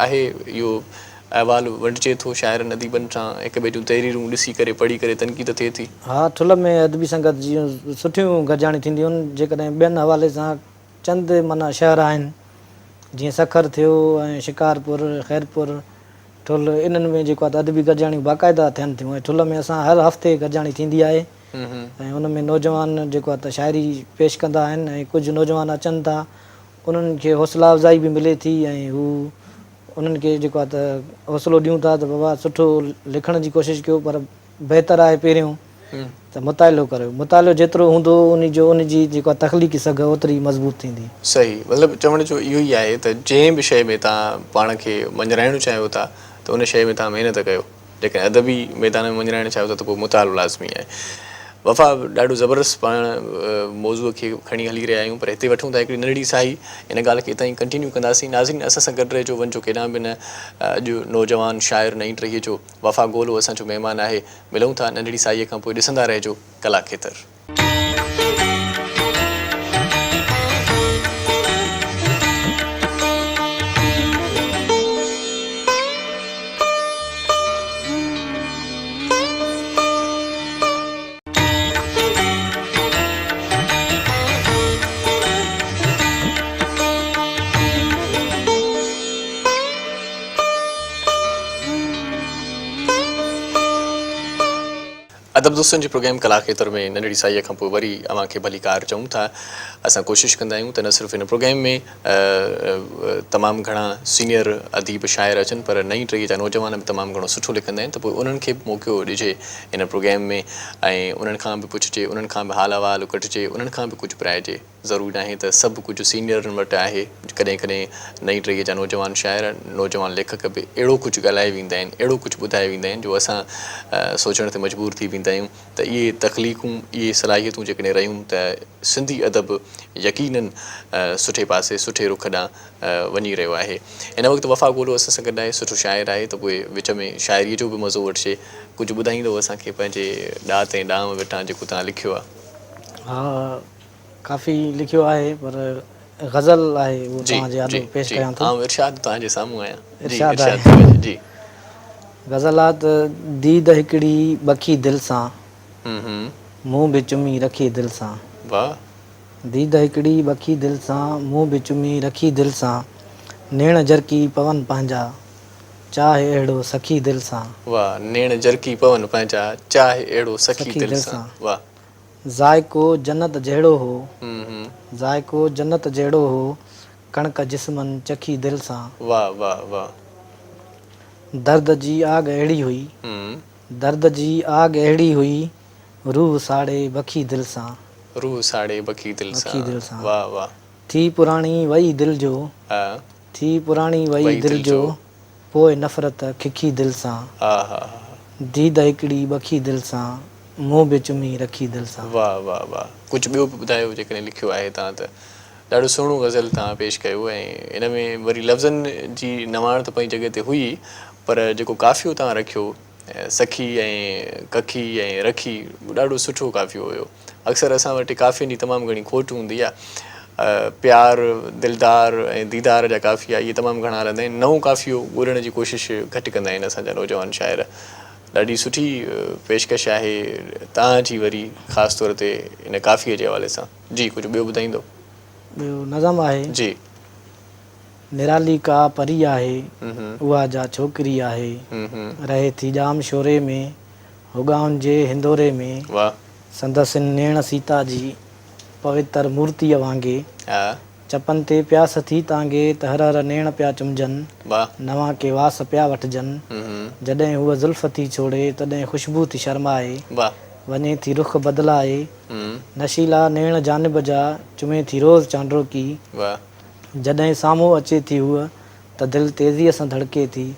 آهي اهو احوال ونڊجي ٿو شاعرن اديبن سان هڪ ٻئي جون تحريرون ڏسي ڪري پڙهي ڪري تنقيد ٿئي ٿي. ها ٺل ۾ ادبي سنگت جون سٺيون گڏجاڻيون ٿينديون آهن جيڪڏهن ٻين حوالي سان چند معنيٰ شهر آهن جيئن سکر ٿيو ۽ شڪارپور، خيرپور، ٺل انهن ۾ جيڪو آهي ته ادبي گڏجاڻيون باقاعده ٿين ٿيون ۽ ٺل ۾ اسان هر هفتي گڏجاڻي ٿيندي آهي ۽ ان ۾ نوجوان جيڪو آهي ته شاعري پيش ڪندا آهن ۽ ڪجهه نوجوان اچن ٿا انهن کي حوصلا افزائي به ملي ٿي ۽ هو انهن کي جيڪو آهي ته حوصلو ڏيون ٿا ته بابا سٺو لکڻ جي ڪوشش ڪيو پر بهتر آهي پهريون ته مطالعو ڪريو مطالعو جيترو هوندو ان جو ان جي جيڪا تخليقي سگهه اوتري مضبوط ٿيندي. صحيح مطلب چوڻ جو اهو ئي آهي ته جنهن به شيء ۾ توهان پاڻ کي مڃرائڻ چاهيو ٿا ته ان شيء ۾ توهان محنت ڪيو جيڪڏهن ادبي ميدان ۾ مڃرائڻ چاهيو ٿا ته پوء مطالعو لازمي آهي. وفا ڏاڍو زبردست پاڻ موضوع کي کڻي هلي رهيا آهيون پر هتي وٺون ٿا هڪڙي ننڍڙي ساهي ان ڳالهه کي اتان ئي ڪنٽينيو ڪنداسين ناظرين اسان سان گڏ رهجو وڃجو ڪيڏانهن به نه اڄ نوجوان شاعر نئين ٽهيء جو وفا گولو اسان جو مهمان آهي. ملون ٿا ننڍڙي ساهيء کان پوء ڏسندا رهجو ڪلا کيتر. ادب دوستن جي پروگرام ڪلا کيتر ۾ ننڍڙي سائيء کان پوء وري اوهان کي ڀليڪار چئون ٿا. اسان ڪوشش ڪندا آهيون ته نه صرف هن پروگرام ۾ تمام گهڻا سينئر اديب شاعر اچن پر نئين ٽهيء جا نوجوان به تمام گهڻو سٺو لکندا آهن ته پوء انهن کي به موقعو ڏجي هن پروگرام ۾ ۽ انهن کان به پڇجي انهن کان به حال احوال ڪڍجي انهن کان به ڪجهه پرائجي. ضروري ناهي ته سڀ ڪجهه سينيئرن وٽ آهي، ڪڏهن ڪڏهن نئين ٽهيء جا نوجوان شاعر، نوجوان ليکڪ به اهڙو ڪجهه ڳالهائي ويندا آهن، اهڙو ڪجهه ٻڌائي ويندا آهن جو اسان سوچڻ تي مجبور ٿي ويندا آهيون ته اهي تخليقون، اهي صلاحيتون جيڪڏهن رهيون ته سنڌي ادب يقينن سٺي پاسي، سٺي رخ ڏانهن وڃي رهيو آهي. هن وقت وفا گولو اسان سان گڏ آهي، سٺو شاعر آهي ته پوء وچ ۾ شاعريء جو به مزو وٺجي. ڪجهه ٻڌائيندؤ اسان کي پنهنجي ڏات ۽ ڏانء وٽان جيڪو توهان لکيو آهي. ها. ڪافي لکيو آهي پر غزل آهي اهو توهان جي آڏو پيش ڪيان ٿو. آئون ارشاد توهان جي سامهون آهيان. ارشاد آهي. جي غزل آ ته ديد هڪڙي ٻکي دل سان مون به چمي رکي دل سان. واه. ديد هڪڙي ٻکي دل سان مون به چمي رکي دل سان نيڻ جرڪي پون پنهنجا. چاهه اهڙو سخي دل سان. واه نيڻ جرڪي پون پنهنجا، چاهه اهڙو سخي دل سان. واه. ذائقو جنت جهڙو هو، ذائقو جنت جهڙو هو، ڪڻڪ جسمن چکي دل سان. واه واه واه. درد جي آڳ اهڙي هئي، درد جي آڳ اهڙي هئي، روح ساڙي بکي دل سان. روح ساڙي بکي دل سان. واه واه. ٿي پراڻي وئي دل جو. ٿي پراڻي وئي دل جو، پوء نفرت ککي دل سان. ديد هڪڙي ٻکي دل سان، منهن به چمي رکي دل سان. واه واه واه ڪجهه ٻيو به ٻڌايو جيڪڏهن لکيو آهي توهان ته ڏاڍو سهڻو غزل توهان پيش ڪيو ۽ ان ۾ وري لفظن جي نواڻ ته پنهنجي جڳهه تي هئي پر جيڪو قافيو توهان رکيو سکي ۽ ڪکي ۽ رکي ڏاڍو سٺو قافيو هيو. اڪثر اسان وٽ قافين جي تمام گهڻي کوٽ هوندي آهي. پيار، دلدار ۽ ديدار جا قافيا اهي تمام گهڻا هلندا آهن. نئون قافيو ڳولڻ جي ڪوشش گهٽ ڪندا آهن اسان جا نوجوان شاعر. ڏاڍي سٺي پيشڪش آهي توهان جي وري خاص طور تي ان قافيي جي حوالي سان. جي ڪجهه ٻيو ٻڌائيندو. ٻيو نظم آهي. جي. نرالي ڪا پري آهي، اها جا ڇوڪري آهي، رهي ٿي ڄام شوري ۾، هوڳائن جي هندوري ۾، سندس نيڻ سيتا جي پوتر مورتيء وانگي، چپن تي پياس ٿي تانگي ته هر هر نيڻ پيا چمجن، نوان ڪي واس پيا وٺجن، جڏهن هوء زلف ٿي ڇوڙي، تڏهن خوشبو ٿي شرمائي، وڃي ٿي رخ بدلائي، نشيلا نيڻ جانب جا، چمي ٿي روز چانڊروڪي. جڏهن سامهون اچي ٿي هوء ته دل تيزيء سان ڌڙڪي ٿي.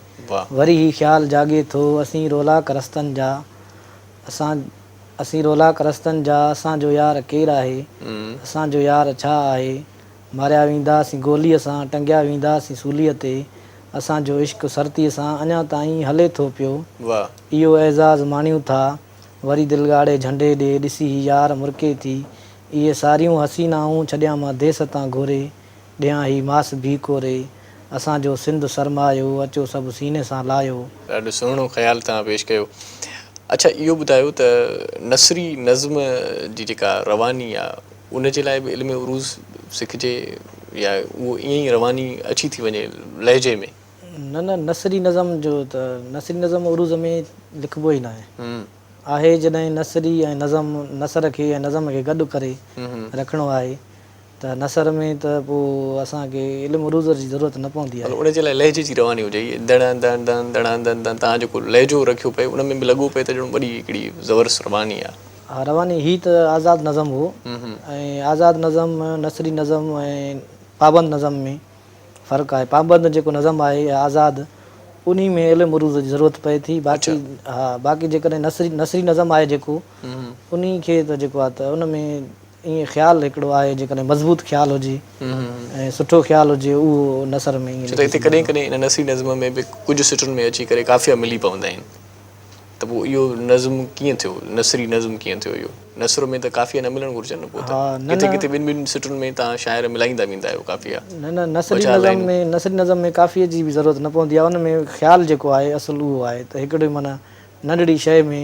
وري هي خيال جاڳي ٿو، اسين رولاڪ رستن جا، اسان اسين رولاڪ رستن جا، اسان جو يار ڪير آهي؟ اسان جو يار ڇا آهي؟ ماريا وينداسين گوليء سان، ٽنگيا وينداسين سوليء تي، اسان جو عشق سرتيء سان اڃا تائين هلي ٿو پيو. اهو اعزاز ماڻيون ٿا. وري دل ڳاڙهي جهنڊي ڏي ڏسي هي يار مرڪي ٿي. اهي ساريون حسينائون ڇڏيان مان ديس تان گهوري، ڏيان هي ماس ڀي ڪوري. اسان جو سنڌ سرمايو، اچو سڀ سيني سان لايو. ڏاڍو سهڻو خيال توهان پيش ڪيو. اڇا اهو ٻڌايو ته نثري نظم جي جيڪا رواني آ ان جي لاء به علم عروض سکجي يا اهو ائين ئي رواني اچي ٿي وڃي لهجي ۾؟ نه نه نثري نظم جو ته نثري نظم عروض ۾ لکبو ئي ناهي. آهي جڏهن نثري ۽ نظم نثر کي ۽ نظم کي گڏ ڪري رکڻو آهي ته نثر ۾ ته پوء اسان کي علم عروض جي ضرورت نه پوندي آهي. مطلب ان جي لاء لهجي جي رواني هجي هي دڙ دڙ دن دڙ دن دن توهان جيڪو لهجو رکيو پئي ان ۾ به لڳو پئي ته ڄڻ وڏي هڪڙي زبردست رواني آهي. ها رواني هي ته آزاد نظم هو ۽ آزاد نظم نثري نظم ۽ پابند نظم ۾ فرق آهي پابند جيڪو نظم آهي يا آزاد انهي ۾ علم عروض جي ضرورت پئي ٿي باقي ها باقي جيڪڏهن نثري نثري نظم آهي جيڪو انهي کي ته جيڪو آهي ته ان ۾ ائين خيال هڪڙو آهي جيڪڏهن مضبوط خيال هجي ۽ سٺو خيال هجي اهو نثر ۾ ائين ڇو ته هتي ڪڏهن ڪڏهن ان نثري نظم ۾ به ڪجهه سٽن ۾ اچي ڪري قافيا ملي پوندا آهن. ته پوء اهو نظم ڪيئن ٿيو؟ نثري نظم ڪيئن ٿيو اهو؟ نثر ۾ ته قافيا نه ملڻ گهرجن نه پوء ته ڪٿي ڪٿي ٻن ٻن سٽن ۾ توهان شاعر ملائيندا ويندا آهيو قافيا. نه نه نثري نظم ۾ نثري نظم ۾ قافيي جي به ضرورت نه پوندي آهي ان ۾ خيال جيڪو آهي اصل اهو آهي ته هڪڙي معنيٰ ننڍڙي شيء ۾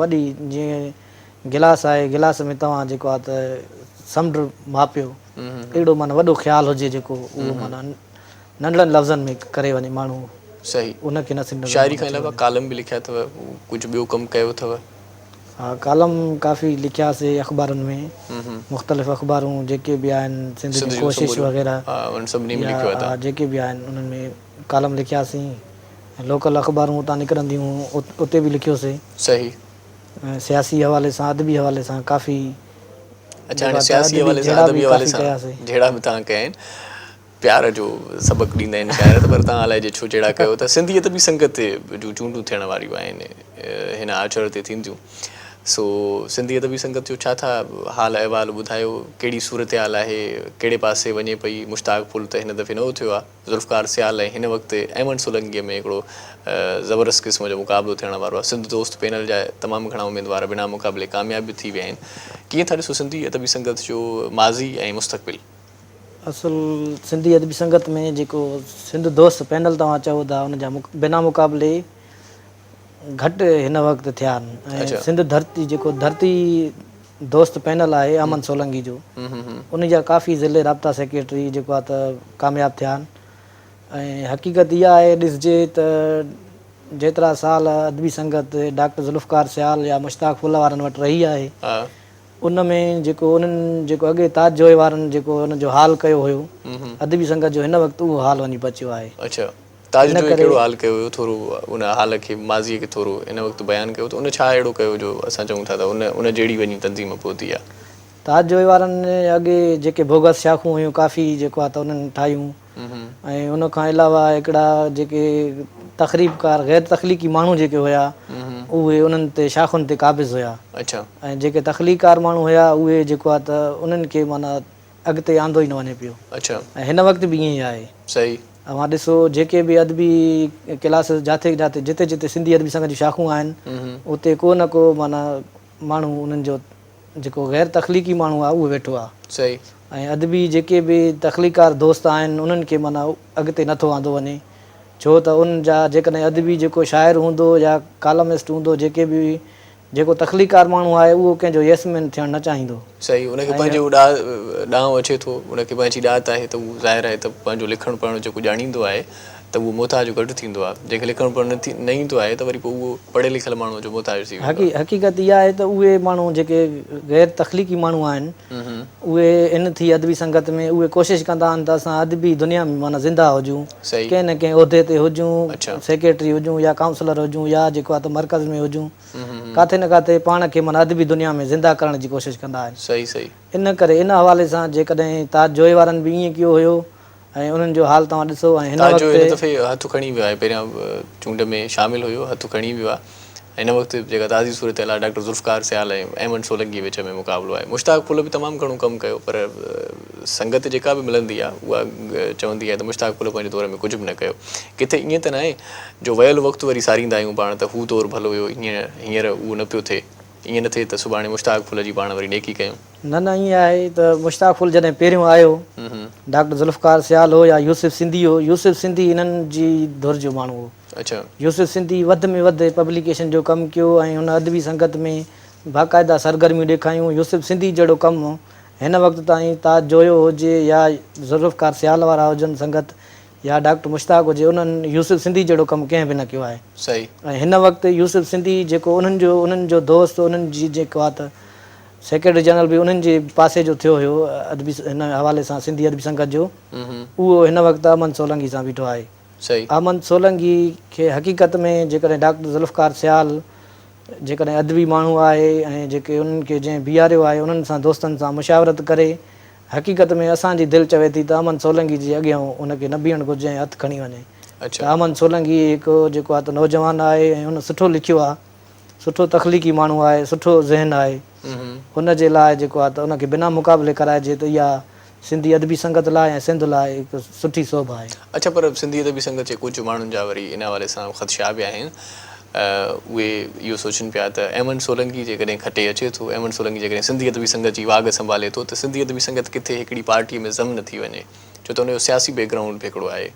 وڏي جيئن گلاس آهي گلاس ۾ توهان جيڪو آهي ته سمنڊ ماپيو اهڙو معنيٰ وڏو خيال هجي جيڪو اهو معنيٰ ننڍڙن لفظن ۾ ڪري وڃي ماڻهو صحيح ان کي نثري نظم شاعري کان علاوه ڪالم به لکيا اٿو ڪجهه ٻيو ڪم ڪيو اٿو؟ ها ڪالم ڪافي لکياسي اخبارن ۾ مختلف اخبارون جيڪي به آهن سنڌ جون ڪوشش وغيره انهن سڀني ۾ لکيو آهي جيڪي به آهن انهن ۾ ڪالم لکياسين ۽ لوڪل اخبارون اتان نڪرنديون هيون اتي به لکيوسي. صحيح. ۽ سياسي حوالي سان ادبي حوالي سان ڪافي اڇا هاڻي سياسي حوالي سان ادبي حوالي سان جهيڙا به توهان ڪيا آهن. پيار جو سبق ڏيندا آهن شاعر ته پر توهان الائجي ڇو جهيڙا ڪيو ته سنڌي ادبي سنگت جون چونڊون ٿيڻ واريون آهن هن آچر تي ٿينديون سو سنڌي ادبي سنگت جو ڇا ٿا حال احوال ٻڌايو ڪهڙي صورتحال آهي ڪهڙي پاسي وڃي پئي مشتاق ڦل ته هن دفعي نه اٿيو آهي ذوالفقار سيال ۽ هن وقت احمد سولنگي ۾ هڪڙو زبردست قسم جو مقابلو ٿيڻ وارو آهي سنڌ دوست پينل جا تمام گهڻا اميدوار بنا مقابلي ڪامياب به ٿي ويا آهن ڪيئن ٿا ڏسو سنڌي ادبي سنگت جو ماضي ۽ مستقبل. اصل سنڌي ادبي سنگت ۾ جيڪو سنڌ دوست پينل توهان چئو ٿا ان جا بنا مقابلي گهٽ هن وقت ٿيا آهن ۽ سنڌ ڌرتي جيڪو ڌرتي دوست پينل آهي احمد سولنگي جو ان جا ڪافي ضلعي رابطا سيڪريٽري جيڪو آهي ته ڪامياب ٿيا آهن. ۽ حقيقت اها آهي ڏسجي ته جيترا سال ادبي سنگت ڊاڪٽر ذوالفقار سيال يا مشتاق ڦل وارن وٽ رهي آهي ان ۾ جيڪو انهن جيڪو اڳي تاج جويي وارن جيڪو ان جو حال ڪيو هيو ادبي سنگت جو هن وقت اهو حال وڃي بچيو آهي. اڇا تاج جويي ڪهڙو حال ڪيو هيو ٿورو ان حال کي ماضي کي ٿورو هن وقت بيان ڪيو ته ان ڇا اهڙو ڪيو جو اسان چئون ٿا ته ان ان جهڙي وڃي تنظيم پهتي آهي. تاج جويي وارن اڳي جيڪي بوگس شاخون هيون ڪافي جيڪو آهي ته انهن ٺاهيون ۽ ان کان علاوه هڪڙا جيڪي تخريبڪار غير تخليقي ماڻهو جيڪي هيا اهي انهن تي شاخن تي قابض هيا ۽ جيڪي تخليقڪار ماڻهو هيا اهي جيڪو آهي ته انهن کي معنيٰ اڳتي آندو ئي نه وڃي پيو ۽ هن وقت به ائين ئي آهي. اوهان ڏسو جيڪي به ادبي ڪلاسز جاٿي جاٿي جتي جتي سنڌي ادبي سنگت جون شاخون آهن اتي ڪو نه ڪو معنيٰ ماڻهو انهن جو جيڪو غير تخليقي ماڻهو آهي اهو ويٺو آهي. صحيح. ۽ ادبي جيڪي به تخليقڪار دوست آهن انهن کي معنيٰ اڳتي نه ٿو آندو وڃي ڇو ته ان جا جيڪڏهن ادبي جيڪو شاعر هوندو يا ڪالمسٽ هوندو جيڪي به جيڪو تخليقڪار ماڻهو آهي اهو ڪنهن جو يس مين ٿيڻ نه چاهيندو. صحيح ان کي پنهنجو ڏانء اچي ٿو ان کي پنهنجي ڏات آهي ته هو ظاهر آهي ته پنهنجو لکڻ پڙهڻ جيڪو ڄاڻيندو آهي ته اهو محتاج گهٽ ٿيندو آهي. جنهن کي لکڻ پڙهڻ نه ايندو آهي ته وري پوء اهو پڙهيل لکيل ماڻهوء جو محتاج ٿي ويندو آهي. حقيقت اها آهي ته اهي ماڻهو جيڪي غير تخليقي ماڻهو آهن اهي ان ٿي ادبي سنگت ۾ اهي ڪوشش ڪندا آهن ته اسان ادبي دنيا ۾ معنيٰ زنده هجون ڪنهن نه ڪنهن عهدي تي هجون سيڪريٽري هجون يا ڪائونسلر هجون يا جيڪو آهي ته مرڪز ۾ هجون ڪاٿي نه ڪاٿي پاڻ کي معنيٰ ادبي دنيا ۾ زنده ڪرڻ جي ڪوشش ڪندا آهن. ان ڪري ان حوالي سان جيڪڏهن تاج جويي وارن به ائين ڪيو هيو ۽ انهن جو حال توهان ڏسو ۽ هن تاج جو هن دفعي هٿ کڻي ويو آهي پهريان چونڊ ۾ شامل هيو هٿ کڻي ويو آهي هن وقت جيڪا تازي صورتحال آهي ڊاڪٽر ذوالفقار سيال ۽ احمد سولنگي وچ ۾ مقابلو آهي مشتاق ڦل به تمام گهڻو ڪم ڪيو پر سنگت جيڪا به ملندي آهي اها چوندي آهي ته مشتاق ڦل پنهنجي دور ۾ ڪجهه به نه ڪيو ڪٿي ائين ته ناهي جو ويل وقت وري ساريندا آهيون پاڻ ته هو دور ڀلو هيو هينئر اهو نه پيو ٿئي ائين نه ٿئي ته سڀاڻي مشتاق ڦل جي پاڻ وري نيڪي ڪيون. نه نه ائين آهي ته مشتاق ڦل جڏهن پهريون آيو ڊاڪٽر ذوالفقار سيال هو يا يوسف سنڌي هو يوسف سنڌي انهن جي ڌر جو ماڻهو هو. يوسف سنڌي وڌ ۾ وڌ پبليڪيشن جو ڪم ڪيو ۽ هن ادبي سنگت ۾ باقاعده سرگرميون ڏيکايون يوسف سنڌي جهڙو ڪم هن وقت تائين تاج جويو هجي يا ذوالفقار سيال وارا هجن سنگت يا ڊاڪٽر مشتاق هجي انهن يوسف سنڌي جهڙو ڪم ڪنهن به نه ڪيو آهي. ۽ هن وقت يوسف سنڌي جيڪو انهن جو انهن جو دوست انهن جي جيڪو آ ته سيڪريٽري جنرل به انهن جي پاسي جو ٿيو هيو ادبي هن حوالي سان سنڌي ادبي سنگت جو اهو هن وقت احمد سولنگي سان بيٺو آهي. احمد سولنگي کي حقيقت ۾ جيڪڏهن ڊاڪٽر ذوالفقار سيال جيڪڏهن ادبي ماڻهو آهي ۽ جيڪي انهن کي جنهن بيهاريو آهي انهن سان دوستن سان مشاورت ڪري حقيقت ۾ اسان جي دل چوي ٿي ته امن سولنگي جي اڳيان ان کي نه بيهڻ گهرجي ۽ هٿ کڻي وڃي ته امن سولنگي هڪ جيڪو آهي ته نوجوان آهي ۽ ان سٺو لکيو آهي سٺو تخليقي ماڻهو آهي سٺو ذهن آهي ان جي لاء جيڪو آهي ته ان کي بنا مقابلي ڪرائجي ته اها سنڌي ادبي سنگت لاء ۽ سنڌ لاء هڪ سٺي سوڀ آهي. اڇا پر سنڌي ادبي سنگت جي ڪجهه ماڻهن جا وري ان حوالي سان خدشا به آهن اهي اهو سوچن پيا ته احمد سولنگي جيڪڏهن کٽي اچي ٿو، احمد سولنگي جيڪڏهن سنڌي ادبي سنگت جي واڳ سنڀالي ٿو ته سنڌي ادبي سنگت ڪٿي هڪڙي پارٽيء ۾ ضم نه ٿي وڃي، ڇو ته ان جو سياسي بيڪ گرائونڊ به هڪڙو آهي.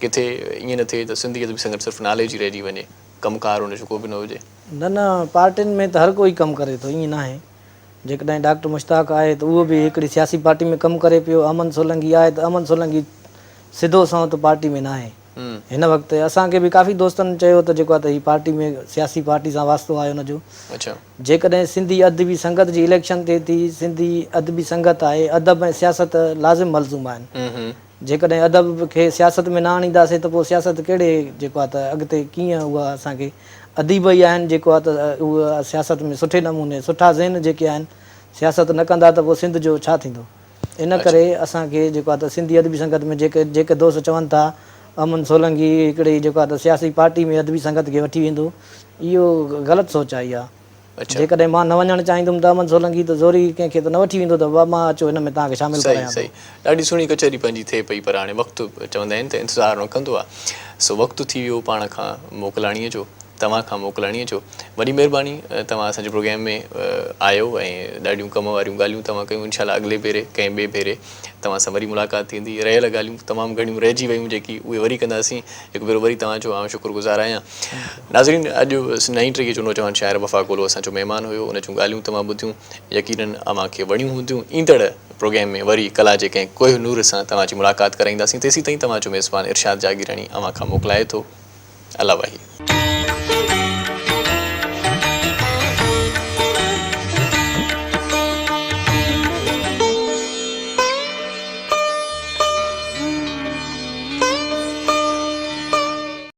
ڪٿي ائين نه ٿئي ته سنڌي ادبي سنگت صرف نالي جي رهجي وڃي، ڪم ڪار ان جو ڪو به نه هجي. نه نه پارٽين ۾ ته هر ڪوئي ڪم ڪري ٿو ائين ناهي. جيڪڏهن ڊاڪٽر مشتاق آهي ته اهو به هڪڙي سياسي پارٽي ۾ ڪم ڪري پيو، احمد سولنگي آهي ته احمد سولنگي سڌو سنئون ته پارٽي ۾ ناهي. هن وقت اسان کي به ڪافي دوستن چيو ته جيڪو آهي ته هي پارٽي ۾ سياسي پارٽي سان واسطو آهي ان جو. جيڪڏهن سنڌي ادبي سنگت جي اليڪشن ٿئي ٿي، سنڌي ادبي سنگت آهي، ادب ۽ سياست لازم ملزوم آهن. جيڪڏهن ادب کي سياست ۾ نه آڻينداسين ته پوء سياست ڪهڙي جيڪو آهي ته اڳتي ڪيئن اها اسان کي اديب ئي آهن جيڪو آهي ته اهي سياست ۾ سٺي نموني سٺا ذهن جيڪي آهن سياست نه ڪندا ته پوء سنڌ جو ڇا ٿيندو. ان ڪري اسان کي جيڪو آهي ته سنڌي ادبي سنگت ۾ جيڪي جيڪي دوست چون ٿا امن سولنگي هڪڙي جيڪو آهي ته سياسي پارٽي ۾ ادبي سنگت کي وٺي ويندو اهو غلط سوچ آهي اها جيڪڏهن مان نه وڃڻ چاهيندم ته امن سولنگي ته زوري ڪنهن کي ته نه وٺي ويندو ته بابا مان اچو هن ۾ توهان کي شامل صحيح ڪرايان ٿو. صحيح ڏاڍي سهڻي ڪچهري پنهنجي ٿئي پئي پر هاڻي وقت چوندا آهن ته انتظار نه ڪندو آهي سو وقت ٿي ويو پاڻ کان موڪلاڻيء جو. توهان کان موڪلاڻيء جو. وڏي مهرباني توهان اسان جي پروگرام ۾ آيو ۽ ڏاڍيون ڪم واريون ڳالهيون توهان ڪيون انشاء الله اڳلي ڀيري ڪنهن ٻئي ڀيري توهان سان وري ملاقات ٿيندي رهيل ڳالهيون تمام گهڻيون رهجي ويون جيڪي اهي وري ڪنداسين هڪ ڀيرو وري توهان جو آئون شڪر گذار آهيان ناظرين اڄ نئين ٽهيء جو نوجوان شاعر وفا گولو اسان جو مهمان هيو ان جون ڳالهيون توهان ٻڌيون يقينن اوهان کي وڻيون هونديون ايندڙ پروگرام ۾ وري ڪلا جي ڪنهن ڪوهه نور سان توهان جي ملاقات ڪرائينداسين تيسين تائين توهان جو ميزبان ارشاد جاگيراڻي اوهان کان موڪلائي ٿو الله واهي.